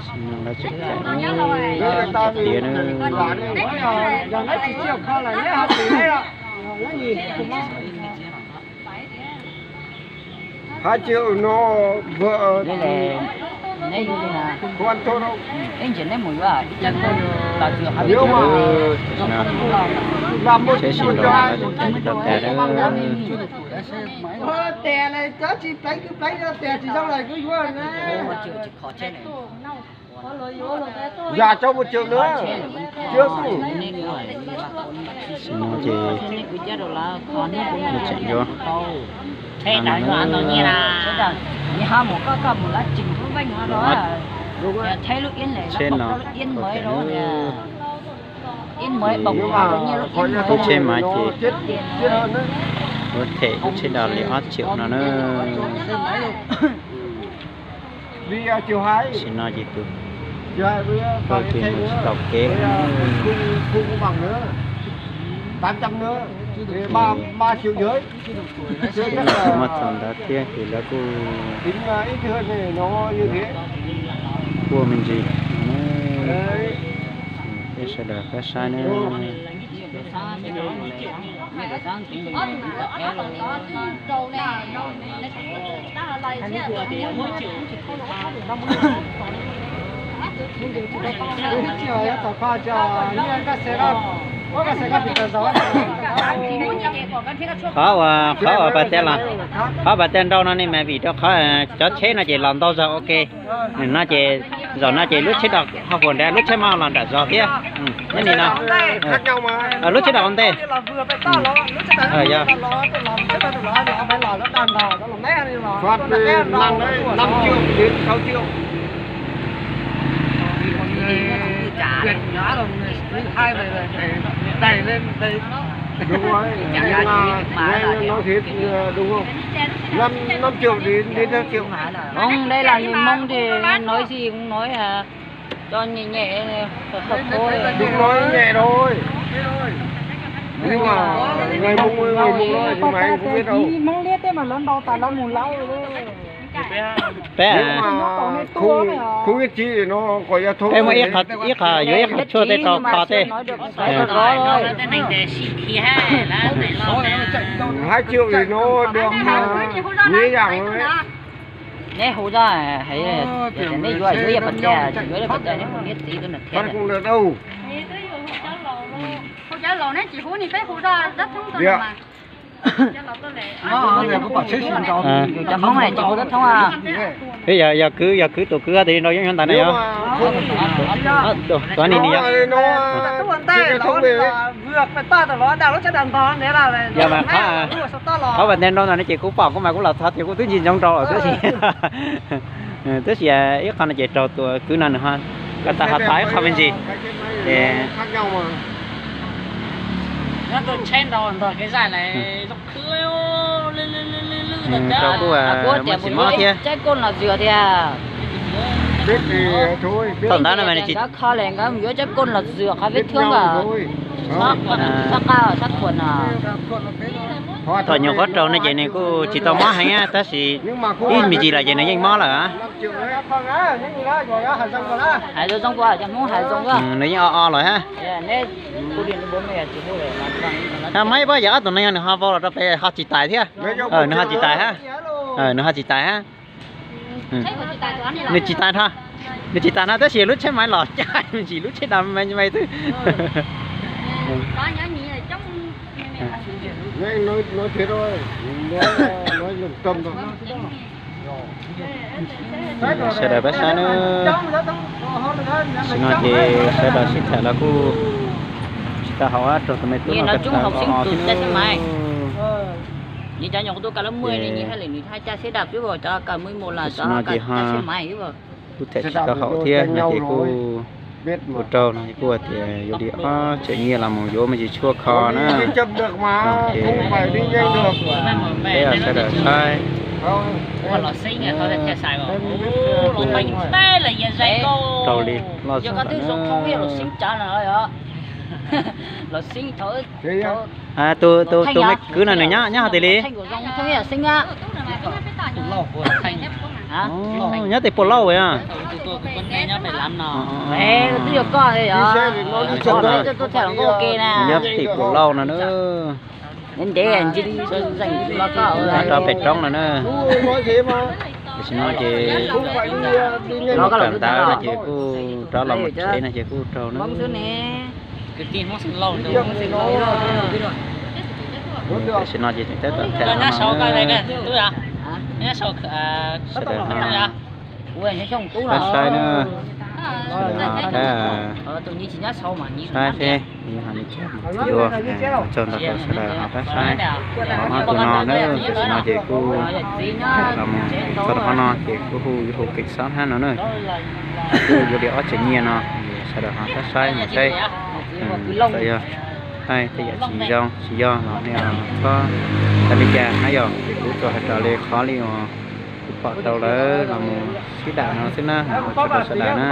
Lawv tseem tias na. Hais triệu no vợ. Seb sim nrau no tseem tau tas na. Yog cov mus cwm na, cwm. Sim no ces tseem yuav tsheb no, lub tsheb mas ces yuav them lub tsheb dos li ob triệu no na. Sim no ces tus pawg ces mus tsis tau kev. Muaj txog ntawd thiab ces lawv kuj quaj me ntsis. Peb sawv daws pab saib na. Qhov uas, qhov uas pas tes los, qhov pas tes nrau no ne mas vim rau qhov cov tsheb no ces los ntau zog ua ke. No ces zaum no ces lub tsheb dos ho puas nrad, lub tsheb maj los nram zos thiab. Nyob li no, lub tsheb dos ua ntej. Hmoob, đây là người Mông thì nói gì cũng nói à, cho nhẹ nhẹ, không nói nhẹ đâu. Nhưng mà người Mông, người Mông nói nhưng mà anh không biết đâu. Mông liếc thế mà lấn đâu, tài lấn mù láo rồi. Peb, không biết chi thì nó gọi là thôi. Peb muaj ib qho, ib qho, yuav ib qho tshuaj tej rau kho tej. Hai triệu thì nó được mà. Dễ dàng thôi. Neb hu tso, neb yuav, yuav ib pas tes, yuav ib pas tes, neb hu neb txiv tuaj nram thiab. Không được đâu. Cov Hmoob tsis hu, tsis hu Dab Thoob. Cov Hmoob tsis hu Dab Thoob. Yog, yog kwv, yog kwv tus kwv tias nrau nyob nyob ntawd na yog. Tuav ni ni yog. Yog mas qhov, qhov pas tes nrau ntawd no ces kuv pom kuv mas kuv los txog tias kuv twb ntsis ntsoov rau lawm tab sis, tab sis ib qho no ces raug tus kwv no nws ho, ko tas ho tau ib qho me ntsis. Rau kuj muaj tsis mob thiab. Thaum ntawd no mas nws tsis, thaum nyuam qhuav raug no ces nws kuj tsis tau mob heev tab sis ib me ntsis lawm ces nws yeej mob lawm. Nws yeej o o lawm hab. Hab, mas ib pob yog ob tug neeg nws ho vau los rau pem ho tsis tais thiab. Nws ho tsis tais hab. Nws ho tsis tais hab. Nws tsis tais no, nws tsis tais no tab sis lub tsheb maiv los caij me ntsis, lub tsheb dos me me xwb. Sawv daws pab saib nawb. Tam sim no ces sawv daws sib tham los kuj tsis tau haum raug tus me tub no ko taw o o thiab nawb. Tam sim no ces ho kuj tham tsis tau haum thiab no ces kuj ua rau no kuj tias yuav li ob tsam nyiaj los mus yuav me ntsis tshuaj kho na. Ces peb sawv daws saib raug li loj zoo ntawm na. Tus, tus me kwv no nws nyob, nyob hov twg li? Nyob tim Pus Lauj a? Nyob tim Pus Lauj no na. Nyob rau pem roob no na. Tam sim no ces kawm ntawv no ces kuj rov los mus tsev no ces kuj raug na. Tam sim no ces tseem tab tom tham no na. Sawv daws ho pab saib na. Sawv daws ho pab saib seb yuav ho li cas mus dua. Txog ntawd sawv daws ho pab saib. Ob tug no na, tam sim no ces kuj los mus txog rau qhov no ces kuj hu yuav hu keem xob hab no na. Kuj yuav li ob tsev nyiaj no, sawv daws ho pab saib mus saib. Txawm yog thaij tej yam tsis zoo tsis yog los nej txhob xav li cas na yom, ces kuv tsuas hais raws li qhov li uas kuv pom tau lawv los mus sib dam no xwb na, ua tsaug rau sawv daws na.